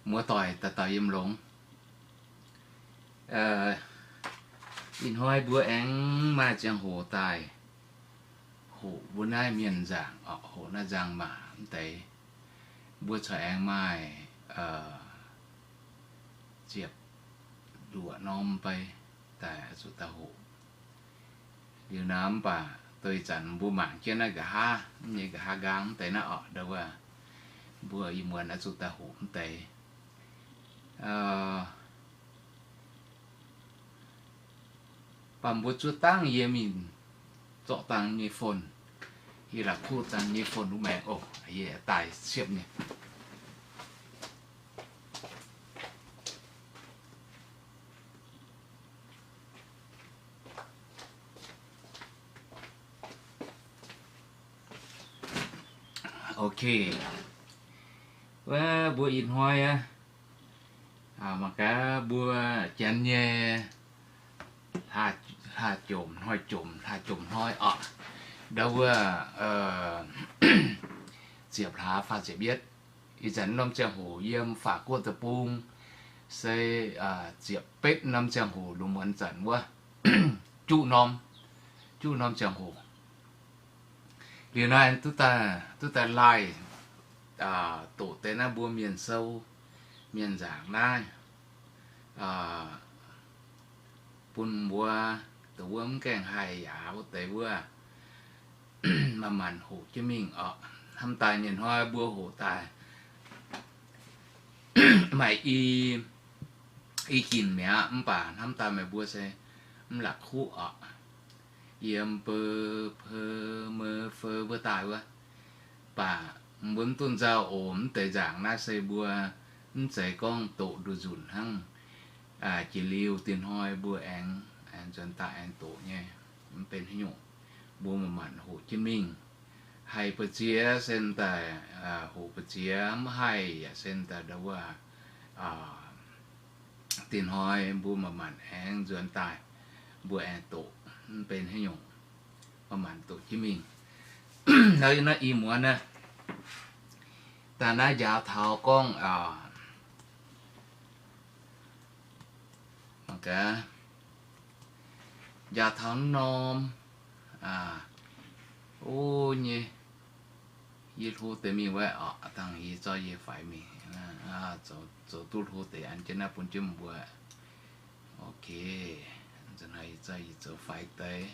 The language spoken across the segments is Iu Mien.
Muoz-doic dauh dauh yiem longx. Ih hnoi mbuo aengx maaih ziangh hoc daaih hoqc mbuo naaiv mienh nzaangc, hoqc naaiv nzangc-maac mv deix. Mbuo corc aengx maaih ziepc luoqc norm bei daaih oix zuqc daaih hoqc. Liuz naaiv mv baac doix zanc mbuo mangc jienv naaiv nqa'haav, nyei nqa'haav nqaang mv deix naaiv orqc, ndau wuov mbuo ih muonz oix zuqc daaih hoqc mv deix. Baac mbuo zuov dangv yie mingh zorqv dangh nyei phone, yie la'kuqv dangh nyei phone wuov maengx oc, yie daaih siepv nyei. Ok, wuov mbuo ih hnoi aqv, mangc gaax mbuo janx nyei hlaax jomc hnoi jomc, hlaax jomc hnoi orqc, ndau wuov ziepc hlaax faah ziepc yietv. Ih zanc norm ziangh hoc yiem Faatv Guoqv deic-bung se ziepc betv norm ziangh hoc, lungh muonz zanc wuov, juqv norm, juqv norm ziangh hoc. Liuz naaiv duqv daaih, duqv daaih laih doqc deix naaiv mbuo mienh sou, mienh nzaangc naaiv, bun mbuo dongh wuov mv gaengh haih yaac wuov deix wuov, maaih maanc hoqc jienv mingh orqc. Hnamv daaih nyei hnoi mbuo hoqc daaih maaih i, i ginc mi'aqv, mv baac hnamv daaih meih mbuo se mv la'kuqv orqc. Yiem beu, peu, meu, feu mbuo daaih wuov. Baac mbuo mv duqv nzauh oc. Mv deix nzaangc naaiv se mbuo mv zeiz gorngv doqc nduqc nzunc hnangv. Jiex liuz dinh hnoi mbuo aengx, aengx nzuonx daaih aengx doqc nyei. Mv benx haaix nyungc, mbuo maaih maanc hoqc jienv mingh. Haih mbu'ziex se daaih hoqc mbu'ziex, mv haih yaac se daaih ndau wuov, dinh hnoi mbuo maaih maanc aengx nzuonx daaih, mbuo aengx doqc, mv benx haaix nyungc, maaih maanc doqc jienv mingh. Naaiv, naaiv i muonz naaiv, daaih naaiv njaaux taux gorngv, mangc gaax, njaaux taux norm, o nyei, yie hlo deix mingh wuov orqc, dangh yie zorqv yie faix mingh, zoux duqv hlo deix an jienv naaiv bun jienv mbuo. Ok, nzunc naaiv yie zorqv yie zoux faix deix,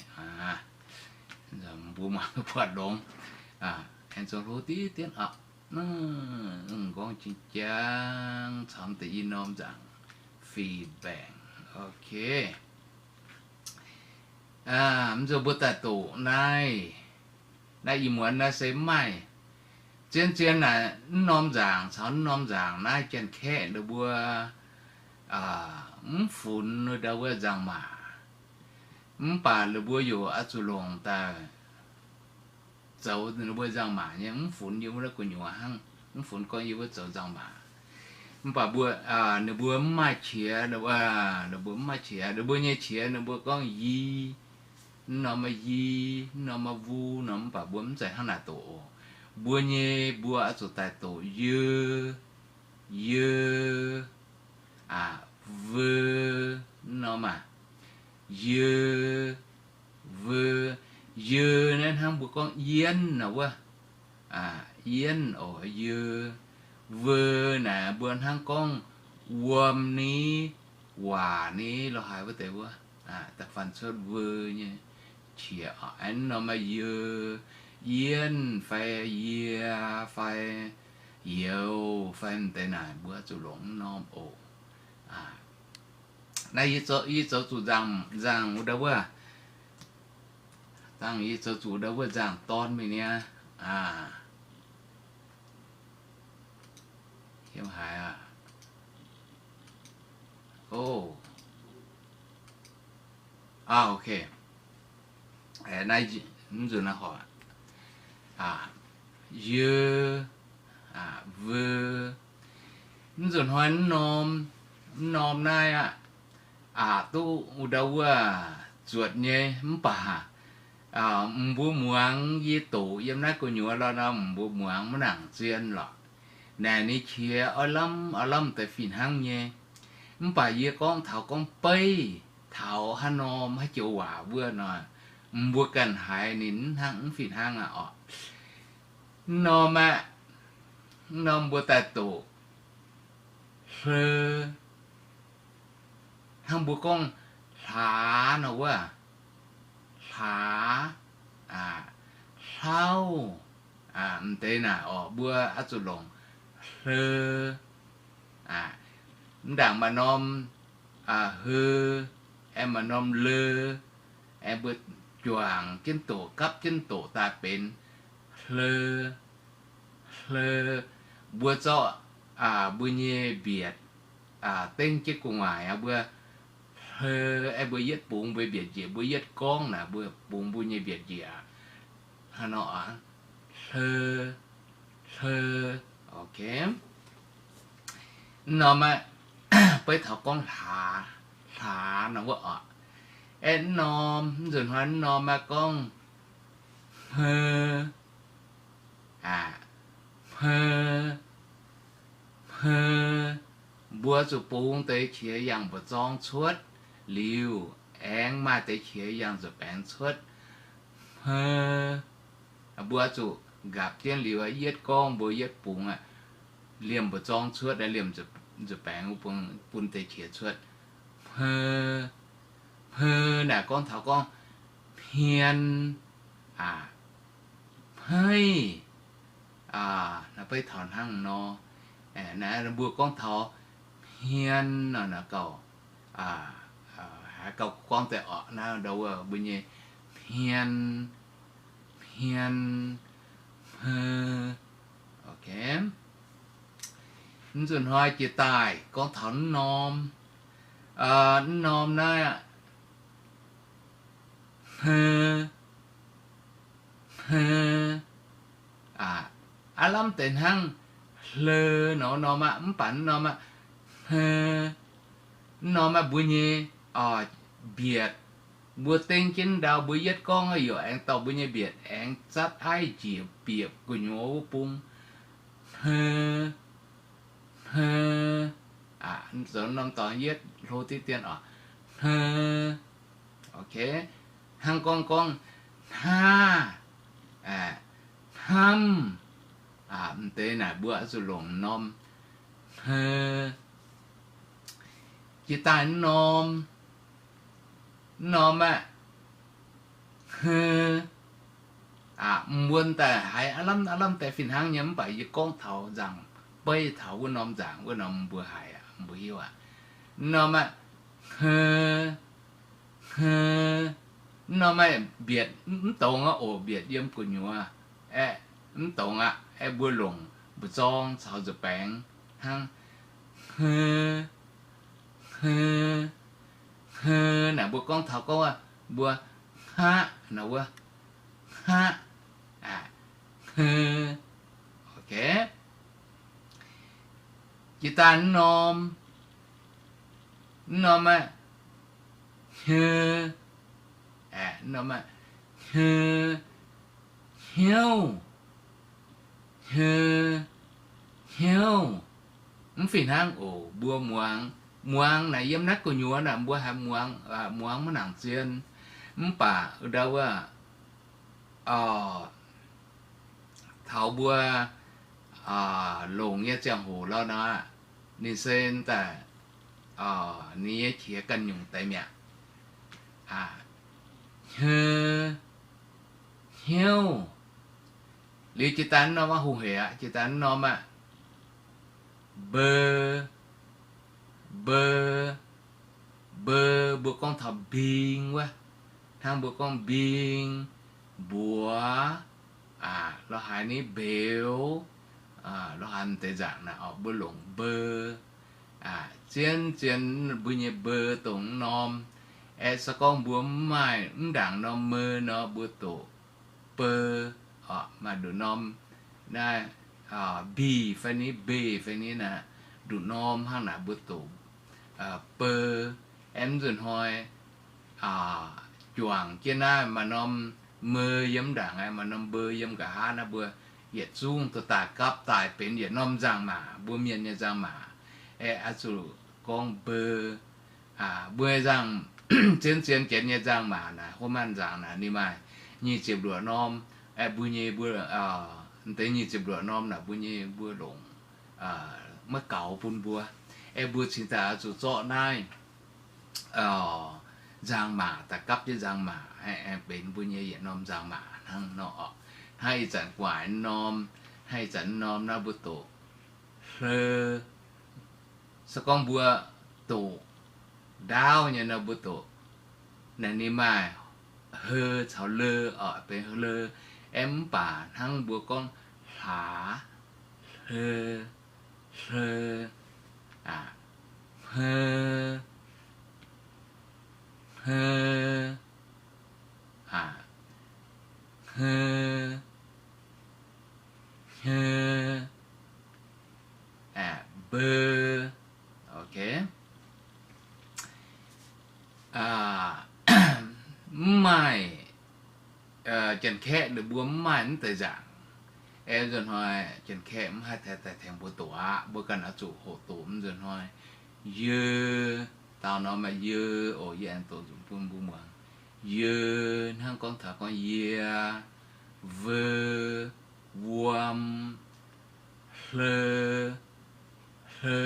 mbuo mangc buatc longx, aengx zoux hlo diqv dienv orqc. Gorngv jing jang camv deix i norm nzaangc feedback. Ok. Mv nzunc mbuo daaih doqc naaiv, naaiv i muonz naaiv se mv maaih. Zien-zien naaic mv norm nzaangc caux mv norm nzaangc naaiv Janx-Kaeqv ninh mbuo mv funx ndau wuov nzangc-maac. Mv baac ninh mbuo yaac oix zuqc longc daaih zoux ninh mbuo nzangc-maac nyei, mv funx yiem wuov gu'nyuoz hnangv, mv funx gorngv yiem wuov zoux nzangc-maac. Mv baac mbuo, ninh mbuo mv maaih qiex, ninh mbuo mv maaih qiex, ninh mbuo nyei qiex ninh mbuo gorngv yi, mv norm maaih yi, mv norm maaih vu nor, mv baac mbuo mv zeiz hnangv naaic doqc oc. Mbuo nyei mbuo oix zuqc daaih doqc yie, yie, aa, veu, mv norm aac, yie, veu. Yie naaiv hnangv mbuo gorngv yienv nor wuov, yienv oc, yie. Veu naaic mbuo hnangv gorngv wuom ni, waac ni, lorh haaix wuov deix wuov, da'faanh cuotv veu nyei qiex oc. Aengx norm maaih yie, yienv fai yie fai youz fai m'deix naaic mbuo zuqc longc mv norm oc. Naaiv yie zoux, yie zoux zuqc nzangc, nzangc wuov ndau wuov, dangh yie zoux zuqc ndau wuov nzangc dorn mingh niaa. Aa, haaix aac? O, aa, ok. Naaiv mv nzunc naaiv horpc, yie, veu. Mv nzunc hnoi mv norm, mv norm naaiv aqv, aqc duqv wuov ndau wuov zuotc nyei mv baac, mbuo muangx yie doqc yiem naaiv gu'nyuoz lorh nor, mbuo muangx maiv nangc zien lorqc. Naaic ninh qiex oix lamh oix lamh deix fih hnangv nyei. Mv baac yie gorngv taux gorngv beiv taux haaix norm haaix joux waac wuov nor, mbuo ganh haiz ninh mv hnangv, mv fih hnangv aqv orqc. Mv norm aqv, mv norm mbuo daaih doqc hleu, hnangv mbuo gorngv hlaax nor wuov, hlaax, hlauv, m'deix naaic orqc, mbuo oix zuqc longc hleu. Mv ndaangc maaih norm heu, aengx maaih norm leu, aengx mbuo juangc jienv doqc, gapv jienv doqc daaih benx hleu, hleu. Mbuo zorqv mbuo nyei mbietc dengv jienv gu'nguaaic aqv, mbuo hleu, aengx mbuo yietv bungx mbuo mbietc njiec, mbuo yietv gorngv naaic mbuo bungx mbuo nyei mbietc njiec aqv. Hnangv nor, hleu, hleu. Mv norm aqv, beiv taux gorngv hlaax, hlaax nor wuov orqc. Aeqv, mv norm, mv nzunc hnoi mv norm aqv gorngv hmeu, hmeu, hmeu. Mbuo zuqc bungx deix qiex yangh mbu'zorng cuotv liuz, aengx maaih deix qiex yangh nzuih baengx cuotv. Hmeu, mbuo zuqc nqapc jienv liuz, yietv gorngv mbuo yietv bungx aqv, liemh mbu'zorng cuotv, liemh nzuih baengx bun deix qiex cuotv. Hmeu, hmeu naaic gorngv taux gorngv hmien, hmeiv, naaiv beiv taux hnangv nor. Naaiv mbuo gorngv taux hmien nor, naaiv gauh, haiz gauh gorngv deix orqc, naaiv ndau wuov mbuo nyei hmien, hmien, hmeu. Mv nzunc hnoi jiex daaih gorngv taux mv norm, mv norm naaiv aqv, hmeu, hmeu, aav lamh deix hnangv hleu nor norm aqv, mv baac mv norm aqv, hmeu, mv norm aqv, mbuo nyei mbietc, mbuo dengv jienv ndau mbuo yietv gorngv aqv, yaac aengx dorh mbuo nyei mbietc aengx zatv aiv njiec bieqc gu'nyuoz wuov bung. Hmeu, hmeu, zoux norm dorngx yietv hlo diqv dien oc. Hmeu, hnangv gorngv gorngv hnav, hnamv, m'deix naaic mbuo oix zuqc longc norm hmeu. Jiex daaih mv norm, mv norm aqv, hmeu, mbuo daaih haiz aav lamh aav lamh deix fih hnangv nyei, mv baac yie gorngv taux nzaangc beiv taux wuov norm nzaangc wuov norm mbuo haiz aqv, mbuo hiuv aqv. Mv norm aqv, hmeu, hmeu, mv norm aqv, mbietc mv dongz aqv oc, mbietc yiem gu'nyuoz aeqv, mv dongz aqv. Aeqv, mbuo longc mbu'zorng caux nzuih baengx hnangv. Hmeu, hmeu, hmeu naaic mbuo gorngv taux gorngv mbuo hngaqv nor wuov, hngaqv, hmeu. Jiex daaih mv norm, mv norm aqv, hnyeu, mv norm aqv, hnyeu, hnyouv, hnyeu, hnyouv. Mv fih hnangv oc, mbuo muangx, muangx naaic yiem naaiv gu'nyuoz naaic mbuo haiz muangx, muangx maiv nangc zien. Mv baac ndau wuov, taux mbuo longc nyei ziangh hoc lorqc nor, ninh se daaih, ninh nyei qiex ganh nyungc deix mi'aqv. Hnyeu, hnyouv. Liuz jiex daaih mv norm aqv, hungh hec aqv, jiex daaih mv norm aqv, mbeu, mbeu, mbeu, mbuo gorngv taux mbing wuov, hnangv mbuo gorngv mbing, mbuox, lorz haaix ni, mbeux, lorz haaix deix nzaangc naaic orqc, mbuo longc mbeu. Zien zien mbuo nyei mbeu dongh mv norm. Aeqv, se gorngv mbuo mv maaih mv ndaangc norm meu nor, mbuo doqc beu, orqc, maaih nduqc norm naaiv, mbih fai ni, mbeh fai ni naaiv, nduqc norm hnangv naaic mbuo doqc beu. Aeqv, mv nzunc hnoi juangc jienv naaiv maaih norm meu yiem ndaangc, maaih norm mbeu yiem nqa'haav naaiv, mbuo yietc zungv dorh daaih gapv daaih benx yietc norm nzangc-maac, mbuo mienh nyei nzangc-maac. Aeqv, oix zuqc gorngv mbe. Mbuo nzangc, zien-zien jienv nyei nzangc-maac naaic, hov maanh nzangc naaic ninh maaih nyic ziepc luoqc norm. Aeqv, mbuo nyei mbuo, deix nyic ziepc luoqc norm naaic mbuo nyei mbuo longc maiv gaux bun mbuo. Aeqv, mbuo cingx daaih oix zuqc zorqv naaiv nzangc-maac daaih gapv jienv nzangc-maac, aengx benx mbuo nyei yietc norm nzangc-maac hnangv nor. Hnangv ih zanc gu'nguaaic norm, hnangv ih zanc norm naaiv mbuo doqc hle. Se gorngv mbuo doqc ndaauv nyei nor mbuo doqc naaic ninh maaih he caux le oc, benx hle. Aeqv, mv baac hnangv mbuo gorngv hlaax, hle, hle, hme, hme, hme, hme, mbe. Mv maaih, Janx-Kaeqv ninh mbuo mv maaih mv deix nzaangc. Aeqv, nzunc hnoi Janx-Kaeqv mv haih tengx mbuo doqc aqv. Mbuo ganh oix zuqc hoqc doqc. Mv nzunc hnoi yie, daauh norm maaih yie oc, yie aengx doqc nzunc bun mbuo muangx. Yie, hnangv gorngv taux gorngv yie, ve, wuom, hle, hle.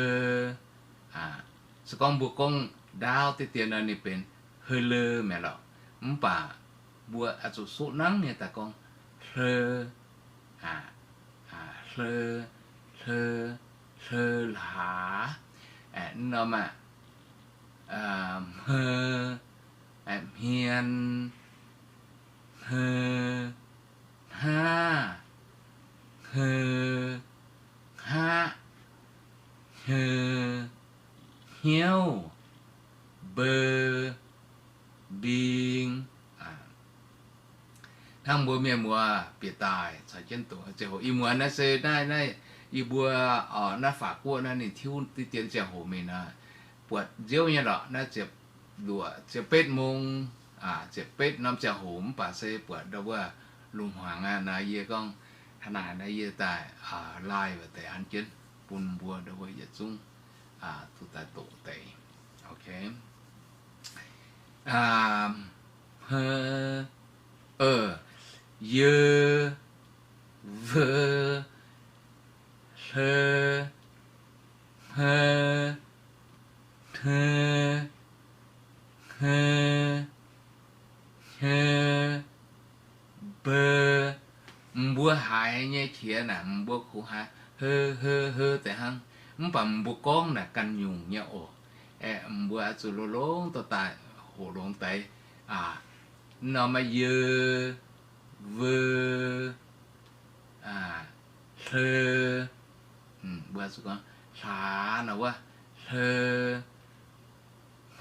Se gorngv mbuo gorngv ndaauv diqv dien nor ninh benx he le mi'aqv lorqc. Mv baac mbuo oix zuqc suqv nangv nyei daaih gorngv hle, hle, hle, hle hlaax. Mv norm aeqv, hme, hmien, hme, hngaqv, hme, hngaqv, hme, hnyouv, mbe, mbing. Hnangv mbuo mienh muoz bieqc daaih caux jienv doqc ziangh hoc. Ih muonz naaiv se naaiv, naaiv yie mbuo, naaiv Faac Guoqv naaiv ninh tiuv diqv dien ziangh hoc mingh nor, buatc nziouv nyei lorqc. Naaiv ziepc luoqc, ziepc betv mong, ziepc betv norm ziangh hoc, mv baac se buatc ndau wuov lungh hmuangx aqv. Naaiv yie gorngv hnangv naaic, naaiv yie daaih laih waac deix an jienv bun mbuo ndau wuov yietc zungv duqv daaih doqc deix. Hme, yie, ve, hle, hme, hne, hme, hne, mbe. Mbuo haiz nyei qiex naaic, mbuo kungx haiz he, he, he deix hnangv. Mv baac mbuo gorngv naaic ganh nyungc nyei oc. Aeqv, mbuo oix zuqc longx-longx dorh daaih hoqc longx deix. Norm maaih yie, ve, hle, mbuo zuqc gorngv hlaax nor wuov, hle,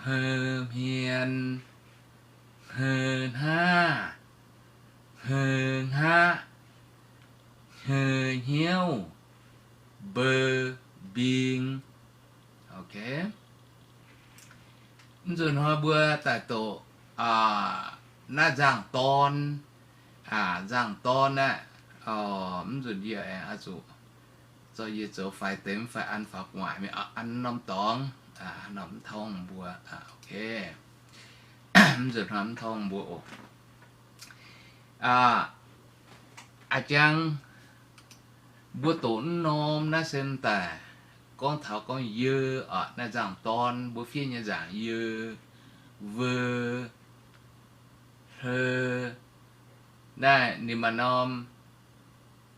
hmeu hmien, hmeu hnaav, hmeu hngaqv, hmeu hnyouv, mbeu, mbing. Mv nzunc hnoi mbuo daaih doqc naaiv nzangc-dorn. Nzangc-dorn aeqv, mv nzunc yie aengx oix zuqc zorqv yie zoux faix deix mv fai an faaux gu'nguaaic mingh an norm dorngx, norm mv torngv mbuo. Mv nzunc hnoi mv torngv mbuo oc. A'jang, mbuo doqc mv norm naaiv se m'daaih gorngv taux gorngv yie, naaiv nzangc-dorn mbuo fiev nyei nzaangc yie, veu, hle. Naaiv ninh maaih norm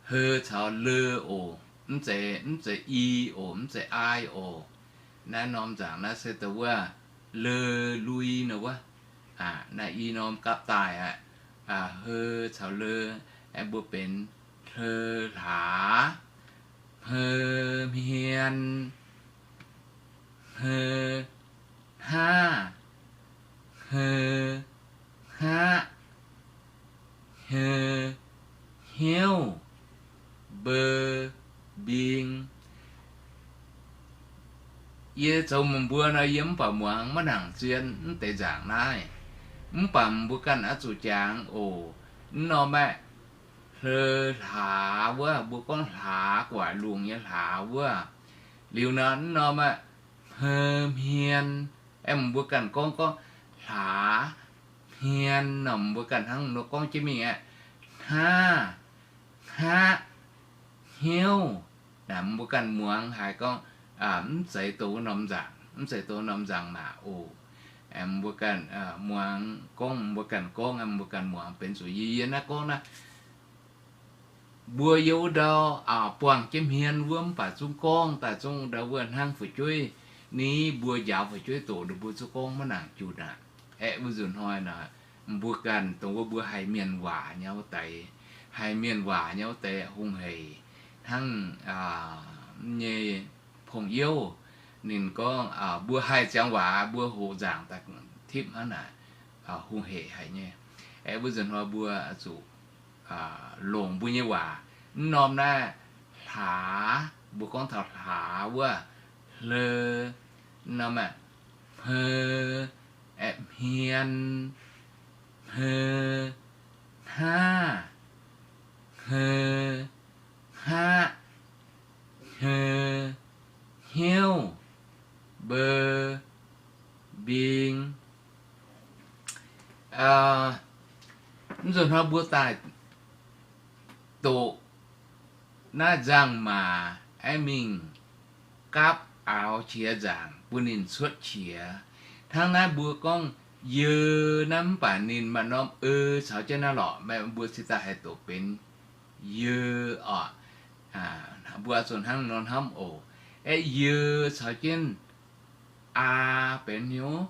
he caux le oc, mv zeiz, mv zeiz i oc, mv zeiz ai oc. Naaiv norm nzaangc naaiv se da'wuov le, lui nor wuov. Naaiv i norm gapv daaih aqv. He caux le, aeqv, mbuo benx hle, hlaax, hmeu, hmien, hmeu, haav, hmeu, hngaqv, hmeu, hnyouv, mbeu, mbing. Yie zoux meih mbuo nor, yie mv baac muangx maiv nangc zien mv deix nzaangc naaiv. Mv baac mbuo ganh oix zuqc jangx oc. Mv norm aeqv, hle hlaax wuov, mbuo gorngv hlaax guaaic lungh nyei hlaax wuov. Liuz nor, mv norm aqv, hme hmien, aeqv, mbuo ganh gorngv, gorngv hlaax hmien nor, mbuo ganh hnangv nor gorngv jienv mingh aqv. Hnav, hngaqv, hnyouv. Naaic mbuo ganh muangx haiz gorngv mv zeiz dongh wuov norm nzaangc, mv zeiz dongh wuov norm nzaangc maac oc. Mbuo ganh muangx gorngv, mbuo ganh gorngv, mbuo ganh muangx benx zuqc yie, yie naaiv gorngv naaiv, mbuo yiem wuov ndau buangh jienv hmien wuov mv baac zungv gorngv daaih zungv ndau wuov hnangv fu'jueiv ni, mbuo njaaux fu'jueiv doqc ninh mbuo zungv gorngv maiv nangc junc aqv. Aeqv, wuov nzunc hnoi naaic, mbuo ganh dongh wuov mbuo haih mienh waac nyei wuov deix, haih mienh waac nyei wuov deix hungh hec hnangv nyei pong youh. Ninh gorngv mbuo haih ziangx waac, mbuo hoqc nzaangc daaih tipv hnangv naaic, hungh hec haic nyei. Aeqv, wuov nzunc hnoi mbuo zuqc longc mbuo nyei waac. Mv norm naaiv hlaax, mbuo gorngv taux hlaax wuov, hle, mv norm aeqv, hme, aeqv, hmien, hme, hnav, hme, hngaqv, hme, hnyouv, mbei, mbing. Mv nzunc hnoi mbuo daaih doqc naaiv nzangc-maac aeqv, mingh gapv aaux qiex nzaangc bun ninh cuotv qiex. Hnangv naaiv mbuo gorngv yeu naaiv mv baac ninh maaih norm eu caux jienv naaiv lorqc, mbuo cingx daaih haih doqc benx yeu oc. Mbuo zuqc hnangv nor hnamv oc. Aeqv, yeu caux jienv aa benx hnyouv,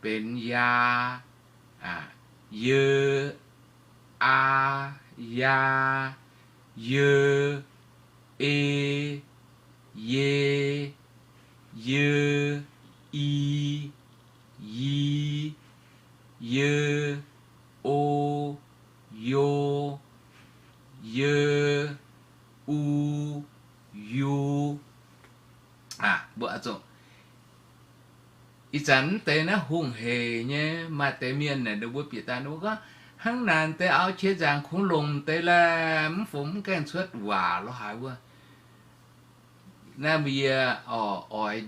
benx yaa. Yeu, aa, yaa, yeu, ei, yei, yeu, i, yi, yeu, o, yo, yeu, u, yu. Mbuo zuqc ih zanc mv deix naaiv hungh hec nyei, maaih deix mienh naaic ninh mbuo bieqc daaih ninh mbuo gorngv, hnangv naaic deix aaux qiex nzaangc kungx longc deix laeh, mv fungx mv gaengh cuotv waac lorz haaix wuov. Naaiv mbuo yie oix,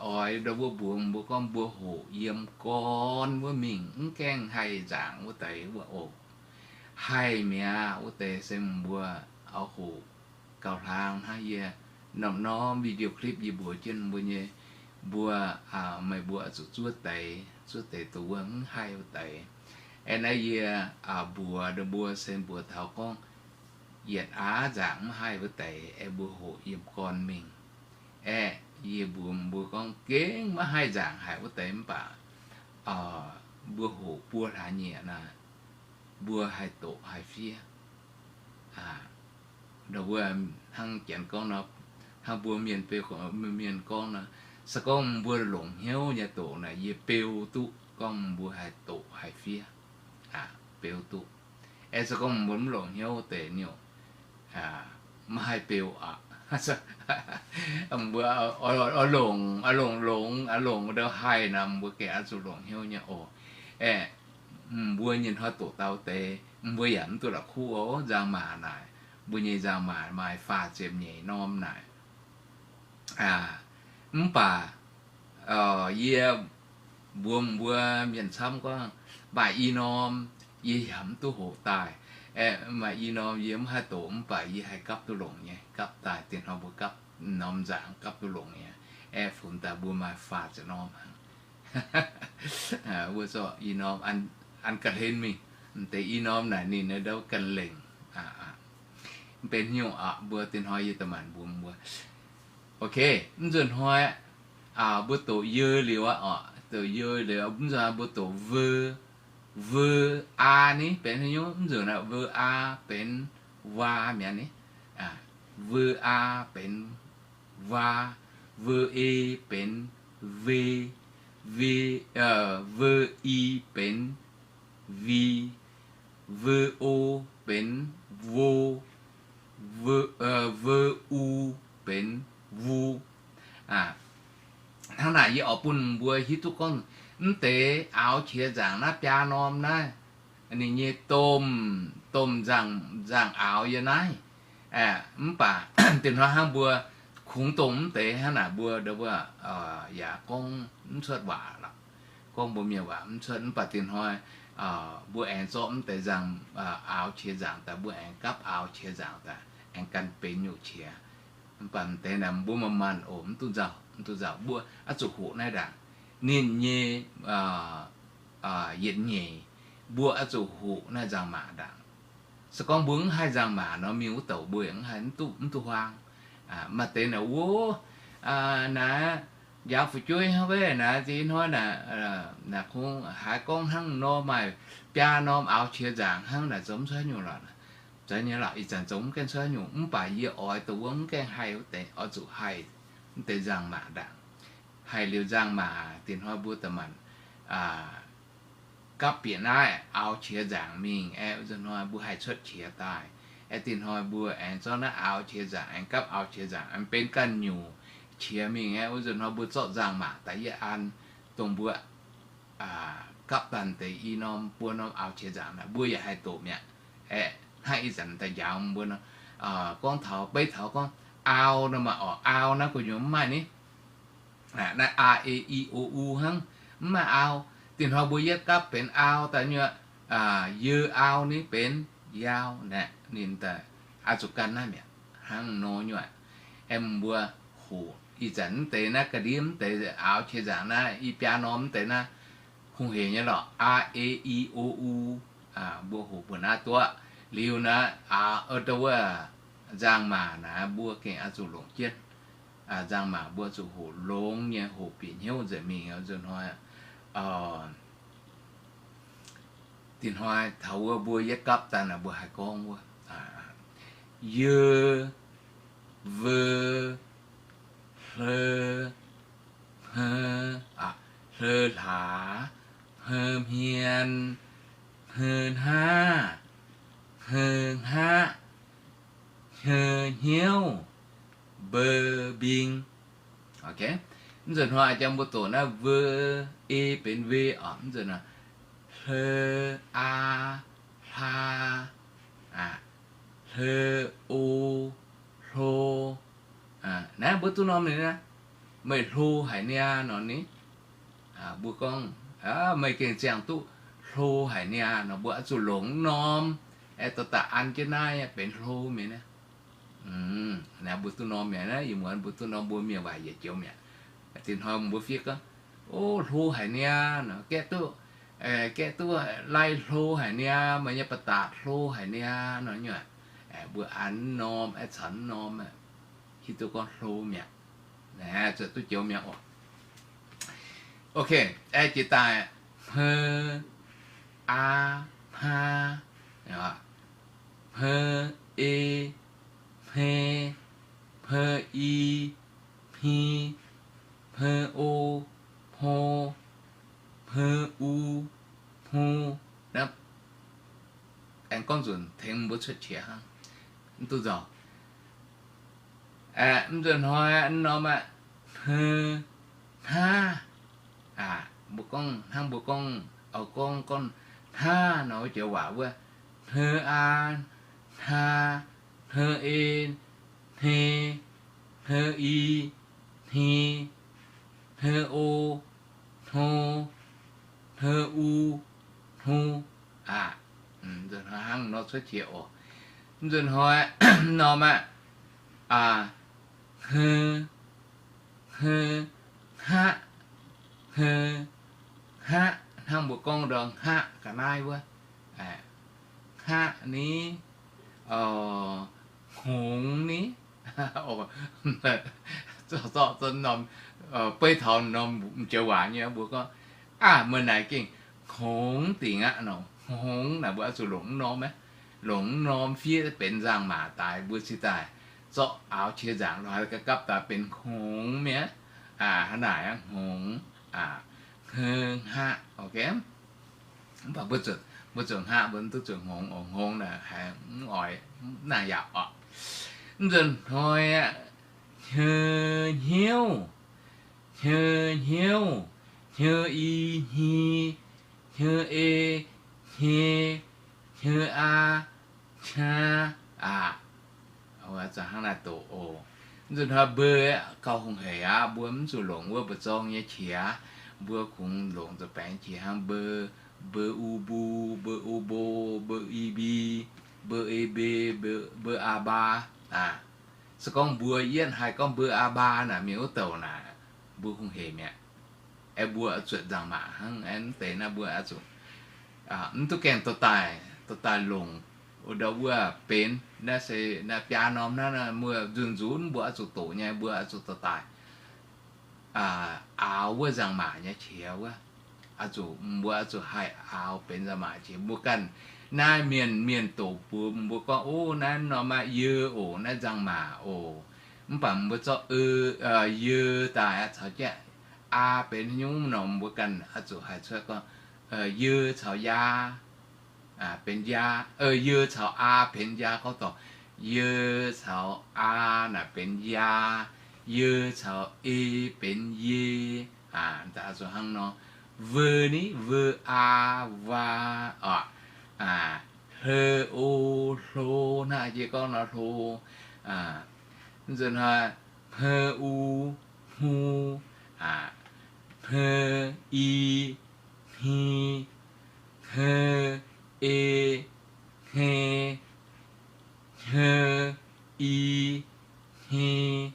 oix ndau mbuo mbuox mbuo gorngv mbuo hoqc yiem gorn wuov mingh mv gaengh haih nzaangc wuov deix wuov oc. Haih mi'aqv wuov deix se mbuo oix hoqc gauh hlang hnangv yie norm-norm video clip yie mbuox jienv mbuo nyei, mbuo, meih mbuo zuqc zuov deix, zuov deix dongh wuov mv haih wuov deix. Aeqv, naaiv yie mbuox ndau mbuo se mbuox taux gorngv yietc aav nzaangc mv haih wuov deix, aeqv, mbuo hoqc yiem gorn mingh. Aeqv, yie mbuox mbuo gorngv gengh maiv haih nzaangc haic wuov deix mv baac mbuo hoqc buo hlaax nyieqc naaic, mbuo haih doqc haih fiev. Ndau wuov hnangv janx gorngv nor, hnangv mbuo mienh, mienh gorngv nor, se gorngv mbuo longc hnyouv nyei doqc naaic, yie beu duqv gorngv mbuo haih doqc haih fiev, beu duqv. Aeqv, se gorngv mbuo mv longc hnyouv deix nyungc, maiv haih beu aqv. Mbuo oix longc, oix longc, longc, oix longc ndau haih nor, mbuo gengh oix zuqc longc hnyouv nyei oc. Aeqv, mbuo nyei hnoi doqc dau deix, mbuo yaac mv duqv la'kuqv oc. Nzangc-maac naaic, mbuo nyei nzangc-maac maaih faah ziepc nyeic norm naaic. Mv baac yie mbuox mbuo mienh camv gorngv, maaih i norm yie yaac mv duqv hoqc daaih. Aeqv, maaih i norm yie mv haih doqc mv baac yie haih gapv duqv longc nyei, gapv daaih dieh hnoi mbuo gapv norm nzaangc gapv duqv longc nyei. Aeqv, funx daaih mbuo maaih faah ziepc norm hnangv. Wuov zorqv i norm an ga'hlen mingh, m'deix i norm naaic ninh ndau ga'lengc. Mv benx nyungc aqv, mbuo dieh hnoi yie da'maanc mbuox mbuo. Ok, mv nzunc hnoi mbuo doqc yeu liuz aqv oc, doqc yeu liuz mv nzunc mbuo doqc veu, veu, aa ni benx haaix nyungc? Mv nzunc aqv, veu, aa benx waa mi'aqv ni. Veu, aa benx waa, veu, e benx ve, ve, veu, i benx vi, veu, o benx vo, veu, u benx vu. Hnangv naaic yie oix bun mbuo hiuv duqv gorngv mv deix aaux qiex nzaangc naaiv biaa norm naaiv, Ninh nyei domh, domh nzangc, nzangc aaux yiem naaiv. Mv baac dieh hnoi hnangv mbuo kungx dongh mv deix hnangv naaic mbuo, mbuo yaac gorngv mv cuotv waac lorqc. Gorngv mbuo mienh waac mv cuotv. Mv baac dieh hnoi mbuo aengx zorqv mv deix nzangc, aaux qiex nzaangc daaih, mbuo aengx gapv aaux qiex nzaangc daaih, aengx gan benx nyungc qiex. Mv baac mv deix naaic mbuo manc-manc oc, mv duqv nzauh, mv duqv nzauh, mbuo oix zuqc hoqc naaiv ndaangc. Ninh nyei yietc nyeic, mbuo oix zuqc hoqc naaiv nzangc-maac ndaangc. Se gorngv mbuo mv haih nzangc-maac nor, mingh wuov douc mbuo yaac mv haih, mv duqv, mv duqv huaang. Maaih deix naaic wuov, naaiv njaaux fu'jueiv hnangv, naaiv ziex hnoi naaic, naaic kungx haiz gorngv hnangv nor maaih biaa norm aaux qiex nzaangc hnangv naaic, zoux mv cuotv nyungc lorqc. Zoux nyei lorqc, ih zanc zoux mv gaengh cuotv nyungc, mv baac yie oix dongh wuov mv gaengh haih wuov deix oix zuqc haih mv deix nzangc-maac ndaangc. Haih liuz nzangc-maac, dieh hnoi mbuo da'manc gapv bieqc naaiv aaux qiex nzaangc mingh aeqv, wuov nzunc hnoi mbuo haih cuotv qiex daaih. Aeqv, dieh hnoi mbuo aengx zorqv naaiv aaux qiex nzaangc, aengx gapv aaux qiex nzaangc, aengx benx ganh nyungc qiex mingh aeqv, wuov nzunc hnoi mbuo zorqv nzangc-maac daaih yie an, dongh mbuo gapv daaih deix i norm buo norm aaux qiex nzaangc naaic, mbuo yaac haih doqc mi'aqv. Aeqv, hnangv ih zanc daaih njaaux mbuo nor, gorngv taux, beiv taux gorngv aau nor maaih oc, aau naaiv gu'nyuoz mv maaih ni. Naaiv a, e, i, o, u hnangv, mv maaih aau. Dieh hnoi mbuo yietv gapv benx aau daaih nyei, yie aau ni benx yaau naaic, ninh daaih oix zuqc gan naaiv mi'aqv, hnangv nor nyei aqv. Aeqv, mbuo hoqc ih zanc mv deix naaiv ga'ndiev mv deix aaux qiex nzaangc naaiv, i biaa norm mv deix naaiv, hungh heic nyei lorqc, a, e, i, o, u. Mbuo hoqc mbuo naaiv duqv liuz naaiv, wuov nzangc-maac naaiv mbuo gengh oix zuqc longc jienv. Nzangc-maac mbuo zuqc hoqc longx nyei, hoqc bieqc hnyouv nzengc mingh nzunc hnoi. Dieh hnoi taux wuov mbuo yietv gapv daaih naaic mbuo haih gorngv wuov, yie, veu, hleu, hmeu, hleu hlaax, hmeu hmien, hmeu hnaqv, hmeu hngaqv, hmeu hnyouv, mbeu mbing. Mv nzunc hnoi jang mbuo doqc naaiv veu, e benx ve oc. Mv nzunc hnoi hleu, aa, hla, hleu, o, hlo. Naaiv mbuo duqv norm ninh, meih hlo haic niaa nor ni. Mbuo gorngv, meih gengh ziangh duqv hlo haic niaa nor, mbuo oix zuqc longc norm, aeqv, dorh daaih an jienv naaiv benx hlo mi'aqv. Naaiv mbuo duqv norm mi'aqv, ih muonz mbuo duqv norm mbuo mienh waac yietc joux mi'aqv. Dieh hnoi mbuo fiev gorngv, o, hlo haic niaa nor, gaeqv duqv, gaeqv duqv lai hlo haic niaa, meih nyei ba'datc hlo haic niaa nor nyei. Mbuo an norm, aeqv, caux norm, hiuv duqv gorngv hlo mi'aqv. Zuqc duqv joux mi'aqv oc. Ok, aeqv, jiex daaih hmeu, aa, hmaa, hmeu, e, hmei, hmeu, i, hmi, hmeu, o, hmo, hmeu, u, hmu. Aengx gorngv nzunc tengx mbuo cuotv qiex hnangv, mv duqv nzauh. Mv nzunc hnoi norm aqv, hmeu, hnaav. Mbuo gorngv hnangv mbuo gorngv, gorngv, gorngv hnaav nor, joux waac wuov, hmeu aa, hnaa, hmeu e, hne, hmeu i, hni, hmeu o, hno, hmeu u, hnu. Hnangv nor cuotv qiex oc. Mv nzunc hnoi norm aqv, hmeu, hmeu, hngaqv, hmeu, hngaqv, hnangv mbuo gorngv ndau hngaqv ga'naaiv wuov, hngaqv ni, hngongx ni. Zorqv, zorqv norm, beiv taux norm joux waac nyei mbuo gorngv, aav, meih naaic gengh hngongx dingc aqv nor, hngongx naaic mbuo oix zuqc longc mv norm, longc mv norm fiev benx nzangc-maac daaih, mbuo cingx daaih zorqv aaux qiex nzaangc lorz gapv daaih benx hngongx mi'aqv. Hnangv naaic aqv, hngongx, hngeu, hngaqv, ok. Mv baac mbuo zuqc hngaqv, mbuo mv duqv zuqc hngongx oc. Hngongx naaic haiz mv oix, mv nangc yaac oc. Mv nzunc hnoi aqv, hnyeu hnyouv, hnyeu hnyouv, hnyeu i hni, hnyeu e hnyei, hnyei aa, qaa, aqc. Hnangv naaiv doqc oc. Mv nzunc hnoi mbuo gauh hungh heic aqv. Mbuo mv zuqc longc wuov mbu'zorng nyei qiex. Mbuo kungx longc zoux baengx qiex hnangv mbuo, mbuo u, mbu, mbuo o, mbo, mbuo i, mbi, mbuo e, mbe, mbuo a, mba. Se gorngv mbuo yietv haih gorngv mbuo a, mba naaic, mienh wuov douc naaic, mbuo hungh heic mi'aqv. Aeqv, mbuo oix zuotc nzangc-maac hnangv. Aeqv, mv deix naaiv mbuo oix zuqc, mv duqv gaengh dorh daaih, dorh daaih longc ndau wuov benx. Naaiv se naaiv biaa norm naaiv, muoz nzunc nzunc mbuo oix zuqc doqc nyei, mbuo oix zuqc dorh daaih aaux wuov nzangc-maac nyei qiex wuov. Oix zuqc, mbuo oix zuqc haih aaux benx nzangc-maac qiex. Mbuo ganh naaiv mienh, mienh doqc mbuox mbuo gorngv, ov, naaiv norm aqv, yie oc, naaiv nzangc-maac oc. Mv baac mbuo zorqv yie daaih caux jienv aa benx haaix nyungc nor, mbuo ganh oix zuqc haih cuotv gorngv yie caux yaa benx yaa, yie caux aa benx yaa gorngv dorh, yie caux aa naaic benx yaa, yie caux e benx yie. Hnangv nor, veu ni, veu aa, vaa, oc, hle o, hlo, hnangv jiex gorngv nor, hlo. Mv nzunc hnoi, hmeu u, hmu, hmeu i, hmi, hmeu e, hme, hmeu i, hmi,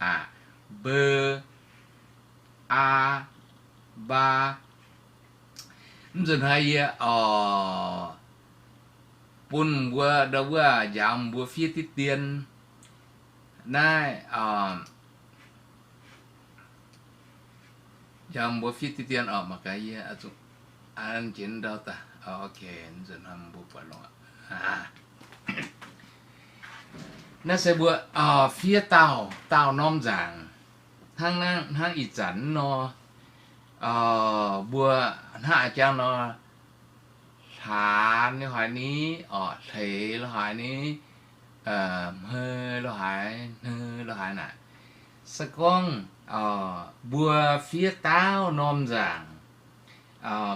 aqc, mbeu, aa, mbaa. Mv nzunc hnoi yie oc, bun mbuo ndau wuov njaaux mbuo fiev diqv dien. Naaiv, njaaux mbuo fiev diqv dien oc, mangc gaax yie zuqc an jiex ndau daaih. Ok, nzunc hnoi mbuo buatc longx. Naaiv se mbuo fiev daauh, daauh norm nzaangc. Hnangv, hnangv ih zanc nor, mbuo hnangv a'jang nor, hlaanx lo haaix ni, oc, hleix lo haaix ni, hmei lo haaix, hnei lo haaix naaic. Se gorngv mbuo fiev daauh norm nzaangc,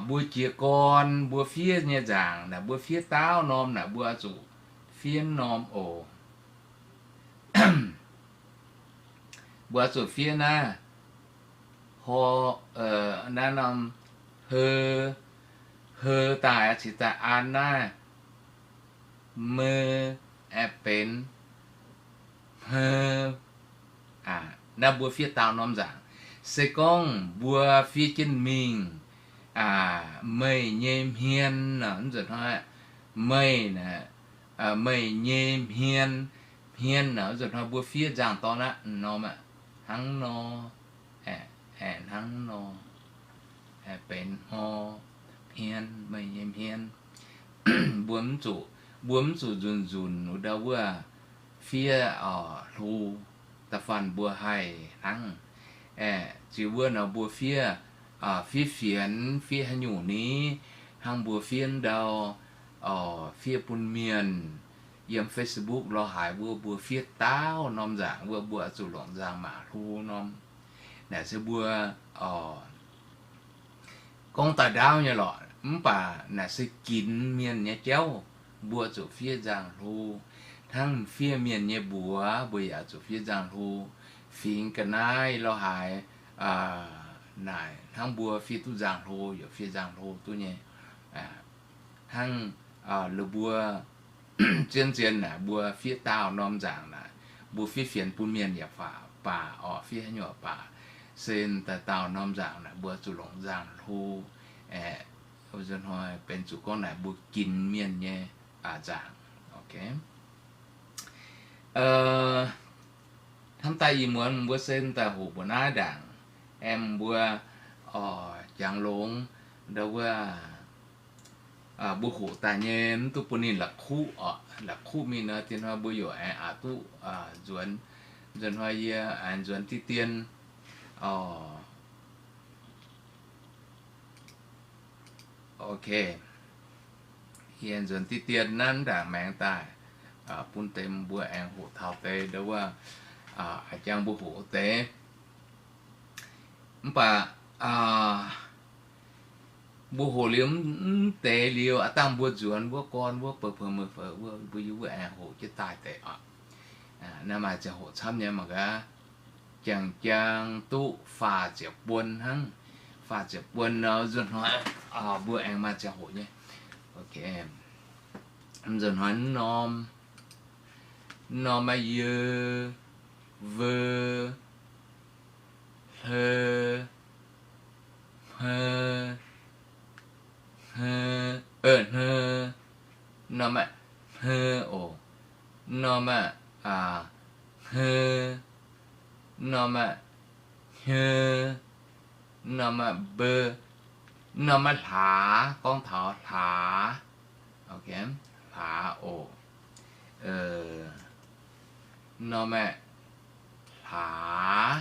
mbuo jiez gorn mbuo fiev nyei nzaangc naaic, mbuo fiev daauh norm naaic, mbuo oix zuqc fiev norm oc. Mbuo oix zuqc fiev naaiv, hor, naaiv norm, heu, heu daaih cingx daaih an naaiv, mei, aengx benx hmeu. Naaiv mbuo fiev daauh norm nzaangc. Se gorngv mbuo fiev jienv mingh, meih nyei hmien, nzunc hnoi, meih, meih nyei hmien, hmien, nzunc hnoi mbuo fiev nzangc-dorn aqv, norm aqv, hnangv nor, hnangv nor, benx hmor, hmien, meih nyei hmien. Mbuo mv zuqc, mbuo mv zuqc nzunc nzunc wuov ndau wuov fiev, oc, hlo. Da'faanh mbuo haih hnangv, ziux wuov nor mbuo fiev, fiev fienx, fiev haaix nyungc ni, hnangv mbuo fiev ndau, fiev bun mienh yiem Facebook lo haaix wuov, mbuo fiev daauh norm nzaangc wuov, mbuo oix zuqc longc nzangc-maac hlo norm. Naaic se mbuo, oc, gorngv daaih ndaauv nyei lorqc, mv baac naaic se ginx mienh nyei jauv, mbuo zuqc fiev nzangc hlo. Hnangv fiev mienh nyei mbuox, mbuo yaac zuqc fiev nzangc hlo. Fingx ga'naaiv lo haaix, naaic hnangv mbuo fiev duqv nzangc hlo, yaac fiev nzangc hlo duqv nyei. Hnangv, lih mbuo zien-zien naaic, mbuo fiev daauh norm nzaangc naaic, mbuo fiev fienx bun mienh yaac baac, oc, fiev haaix nyungc baac, se daaih daauh norm nzaangc naaic, mbuo zuqc longc nzangc hlo. Aeqv, hnoi benx zuqc gorngv naaic mbuo ginx mienh nyei nzaangc. Hnamv daaih ih muonz mbuo se daaih hoqc mbuo naaiv ndaangc, aeqv, mbuo, oc, jangx longx ndau wuov, mbuo hoqc daaih nyei mv duqv bun ninh la'kuqv, oc, la'kuqv mingh nor, dien hnoi mbuo yaac aengx aqc duqv nzuonx. Nzunc hnoi yie aengx nzuonx diqv dien. Ok, yie nzuonx diqv dien nanv ndaangc maengx daaih, bun deix mbuo aengx hoqc taux deix ndau wuov, a'jang mbuo hoqc deix. Mv baac Mbuo hoqc liuz mv deix liuz, aav dangh mbuo nzuonx wuov gorn wuov, beu, peu, mei, fou wuov, mbuo yie wuov aengx hoqc jienv daaih deix oc. Naaiv maaih ziangh hoc camv nyei mangc gaax. Jangx jaang duqv faah ziepc buon hnangv. Faah ziepc buon nor, nzunc hnoi mbuo aengx maaih ziangh hoc nyei. Nzunc hnoi norm, norm maaih yie, veu, hle, hme, hne, norm maaih hme oc. Norm maaih hne, norm maaih hnyeu, norm maaih mbe, norm maaih hlaax, gorngv taux hlaax, hlaax oc. Norm maaih hlaax,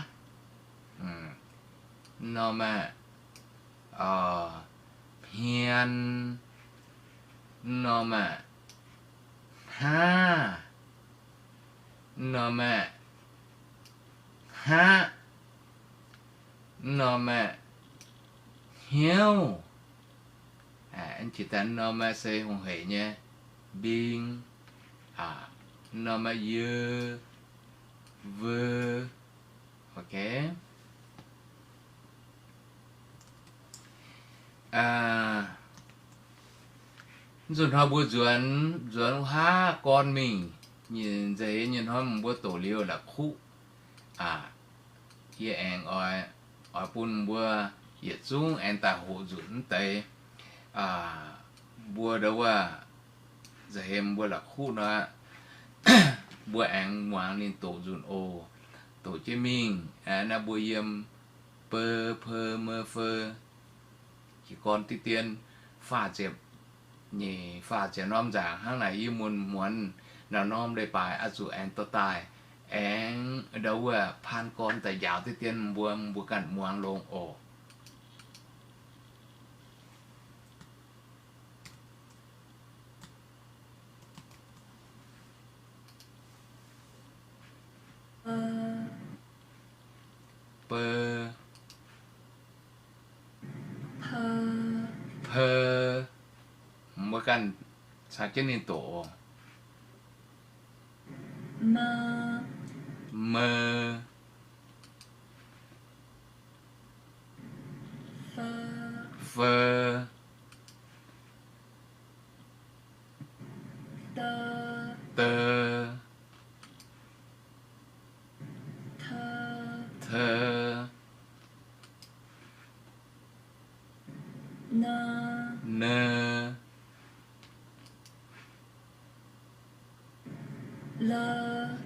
norm maaih hmien, norm maaih hnav, norm maaih haqv, norm maaih hnyouv. Jiex daaih norm maaih se hungh heic nyei mbing. Norm maaih yie, veu. Nzunc hnoi mbuo nzuonx, nzuonx wuov haav gorn mingh, nzeic nyei hnoi mbuo doqc liuz la'kuqv. Yie aengx oix, oix bun mbuo yietc zungv aengx daaih hoqc nzunc mv deix. Mbuo ndau wuov nzeic hemx mbuo la'kuqv nor, mbuo aengx muangx ninh doqc nzunc oc. Doqc jienv mingh naaiv mbuo yiem beu, peu, mei, fou, jiez gorn diqv dien faah ziepc nyeic, faah ziepc norm nzaangc hnangv naaic, yie mun muonz naaiv norm leiz-baaix oix zuqc aengx dorh daaih, aengx ndau wuov paan gorn daaih njaaux diqv dien mbuo, mbuo ganh muangx longx oc. Beu, peu, mbuo ganh caux jienv ninh doqc. Mei, fou, dou, te, ne,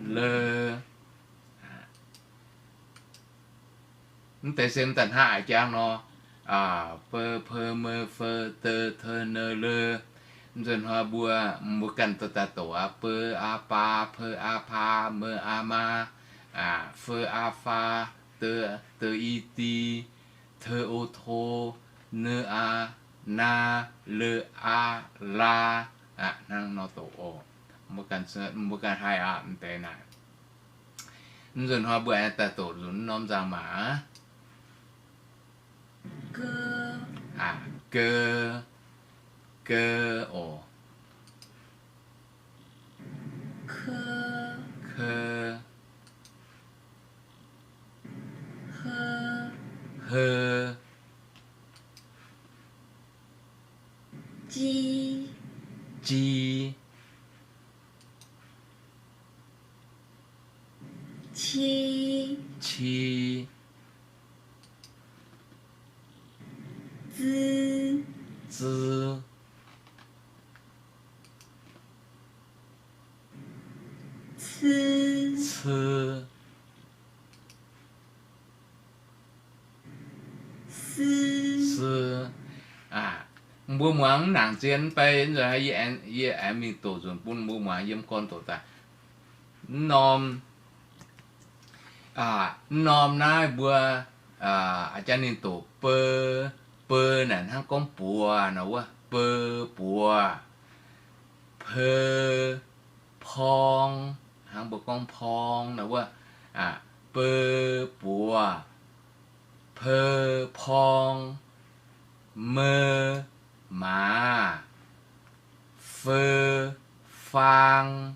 le. Mv deix se m'daaih hnangv a'jang nor, beu, peu, mei, fou, dou, te, ne, le. Nzunc hnoi mbuo, mbuo ganh dorh daaih doqc aqv. Beu, aa, baa, peu, aa, paa, mei, aa, maa, fou, aa, faa, dou, i, di, te, o, to, ne, aa, naa, le, aa, laa. Hnangv nor doqc oc. Mbuo ganh haih aqv, m'deix naaic. Nzunc hnoi mbuo aengx daaih doqc nzunc norm nzangc-maac. Ge, ge oc. Ke, heu, ji, ci, zi, zi, ci, si, si. Mbuo muangx mv nangc zien, mv bei yie aengx mingh doqc nzunc bun mbuo muangx yiem gorn doqc daaih. Mv norm, mv norm naaiv mbuo a'jang ninh doqc beu. Beu naaic hnangv gorngv buoz nor wuov, beu buoz. Peu, porng, hnangv mbuo gorngv porng nor wuov, beu buoz, peu porng. Me, maaz. Fe, faang.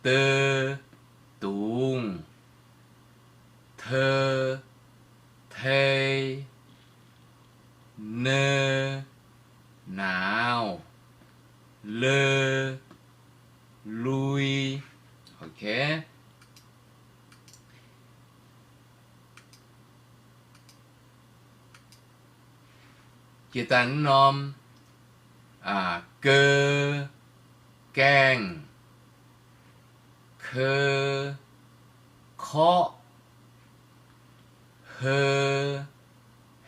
De, dungz. Te, tei. Ne, nauz. Le, lui. Ok. Jiex daaih norm, ge, gaengh, ke, korqv, he,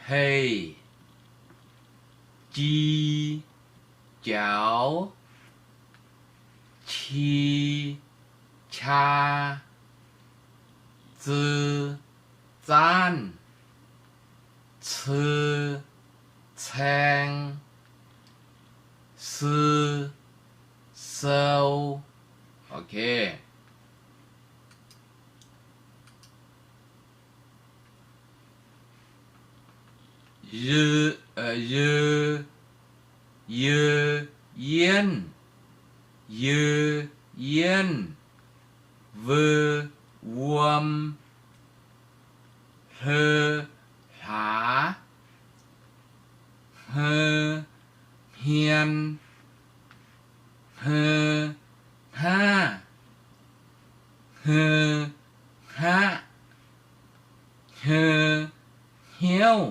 heih, ji, jaux, qi, qaa, zi, zaanv, ci, caeng, si, sou. Ok. Yie, yie, yienv, yie, yienv, ve, wuom, hle, hlaax, hmei, hmien, hmei, hngaqv, hmei, hngaqv, hmei, hnyouv,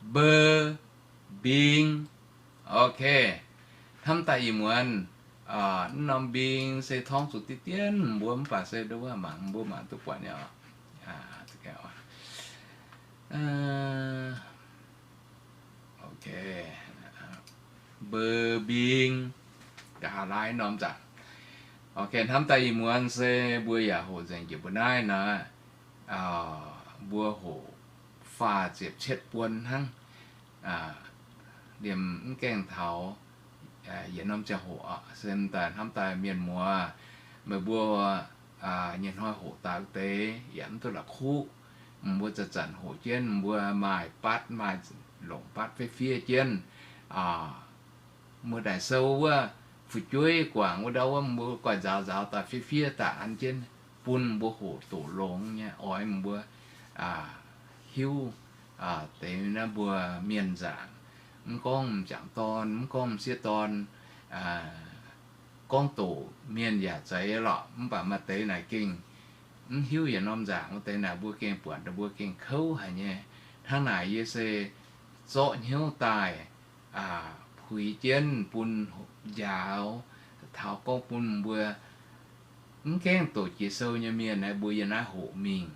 mbe, mbing. Ok. Hnamv daaih ih muonz, mv norm mbing se torngv zuqc diqv dienv mbuo mv baac se nduov mangc mbuo mangc duqv buatc nyei oc. Ok. Mbe, mbing, nqa'haav laai norm nzangc. Ok, hnamv daaih ih muonz se mbuo yaac hoqc nzengc jiex mbuo naaiv nor, mbuo hoqc faah ziepc cietv buon hnangv. Liemh mv gaengh taux yietc norm ziangh hoc oc, se daaih hnamv daaih mienh muoz, meih mbuo nyei hnoi hoqc daaih wuov deix yaac mv duqv la'kuqv. Mbuo zanc-zanc hoqc jienv, mbuo maaih batv maaih longc batv fiev fiev jienv. Muoz-doic sou wuov fu'jueiv guangc wuov ndau wuov, mbuo goiv nzaaux nzaaux daaih fiev fiev daaih an jienv bun mbuo hoqc doqc longx nyei, oix mbuo hiuv deix naaiv mbuo mienh nzaangc. Mv gorngv m'jangc dorn, mv gorngv m'sieqv dorn, gorngv doqc mienh yaac zeiz lorqc, mv baac maaih deix naaic gengh mv hiuv yietc norm nzaangc wuov deix naaic mbuo gengh buatc mbuo gengh kouv haic nyei. Hnangv naaic yie se zorqv hnyouv daaih puix jienv bun njaaux, taux gorngv bun mbuo mv gaengh doqc jiex sou nyei mienh aeqv, mbuo yiem naaiv hoqc mingh.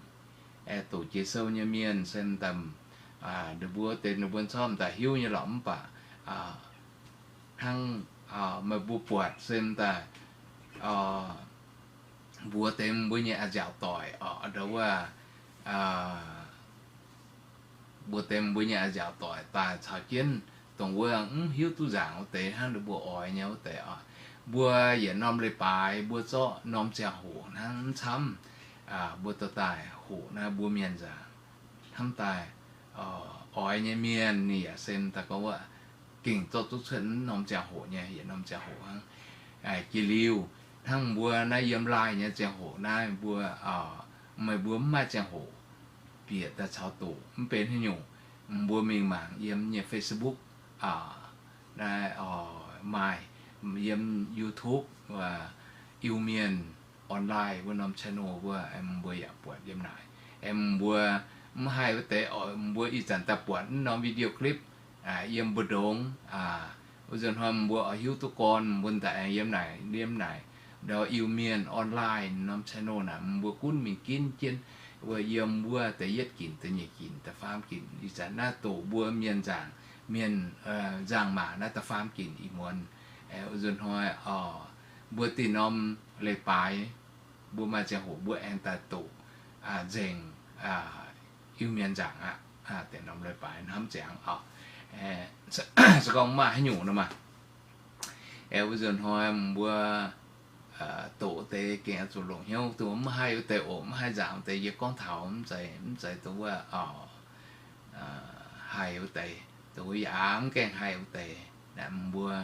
Aeqv, doqc jiex sou nyei mienh se daaih, ninh mbuo deix ninh mbuo corc daaih hiuv nyei lorqc, mv baac hnangv meih mbuo buatc se daaih mbuox deix mbuo nyei a'nziaauc doic oc, ndau wuov, mbuox deix mbuo nyei a'nziaauc doic daaih caux jienv dongh wuov mv hiuv duqv nzaangc wuov deix hnangv ninh mbuo oix nyei wuov deix oc. Mbuo yietc norm leiz-baaix mbuo zorqv norm ziangh hoc hnangv mv camv, mbuo dorh daaih hoqc naaiv mbuo mienh nzaangc. Hnamv daaih oix nyei mienh ninh yaac se daaih gorngv wuov gengh zorqv duqv cuotv mv norm ziangh hoc nyei, yietc norm ziangh hoc hnangv. Jiex liuz, hnangv mbuo naaiv yiem Line nyei ziangh hoc naaiv mbuo, meih mbuo mv maaih ziangh hoc bieqc daaih caux doqc mv benx haaix nyungc, mbuo mingh mangc yiem nyei Facebook, naaiv maaih, yiem YouTube, Iu-Mienh Online wuov norm channel wuov, mbuo yaac buatc yiem naaic. Mbuo mv haih wuov deix oc, mbuo ih zanc daaih buatc mv norm video clip yiem mbu'ndongx, wuov nzunc hnoi mbuo oix hiuv duqv gorn mbuo daaih aengx yiem naaic, yiem naaic ndau Iu-Mienh Online norm channel naaic mbuo gunv mingh ginv jienv wuov, yiem wuov da'yietv ginc, da'nyeic ginc, da'faam ginc, ih zanc naaiv doqc mbuo mienh nzaangc, mienh nzaangc maac naaiv da'faam ginc ih muonz. Wuov nzunc hnoi mbuo dih norm leiz-baaix mbuo maaih ziangh hoc mbuo aengx daaih doqc nzengc Iu-Mienh nzaangc aqv. Deix norm leiz-baaix hnamv ziangx oc. Se gorngv maaih haaix nyungc nor maah, aeqv, wuov nzunc hnoi mbuo doqc deix gengh zuqc longc hnyouv, dongh mv haih wuov deix oc, mv haih nzaangc deix yie gorngv taux mv zeiz, mv zeiz dongh wuov haih wuov deix, dongh wuov yaac mv gaengh haih wuov deix. Naaic mbuo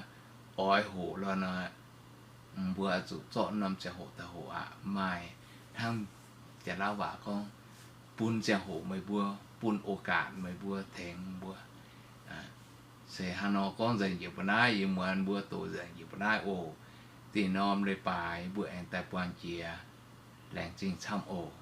oix hoqc lorqc nor, mbuo zuqc zorqv norm ziangh hoc daaih hoqc aqv. Maaih hnangv Janx-Laauv waac gorngv, bun ziangh hoc meih mbuo, bun โอกาส meih mbuo, tengx mbuo. Se hnangv nor gorngv nzengc njiec mbuo naaiv, yie muonz mbuo doqc nzengc njiec mbuo naaiv oc. Dinh norm leiz-baaix mbuo aengx daaih buangh jiex. Laengz zingh camv oc.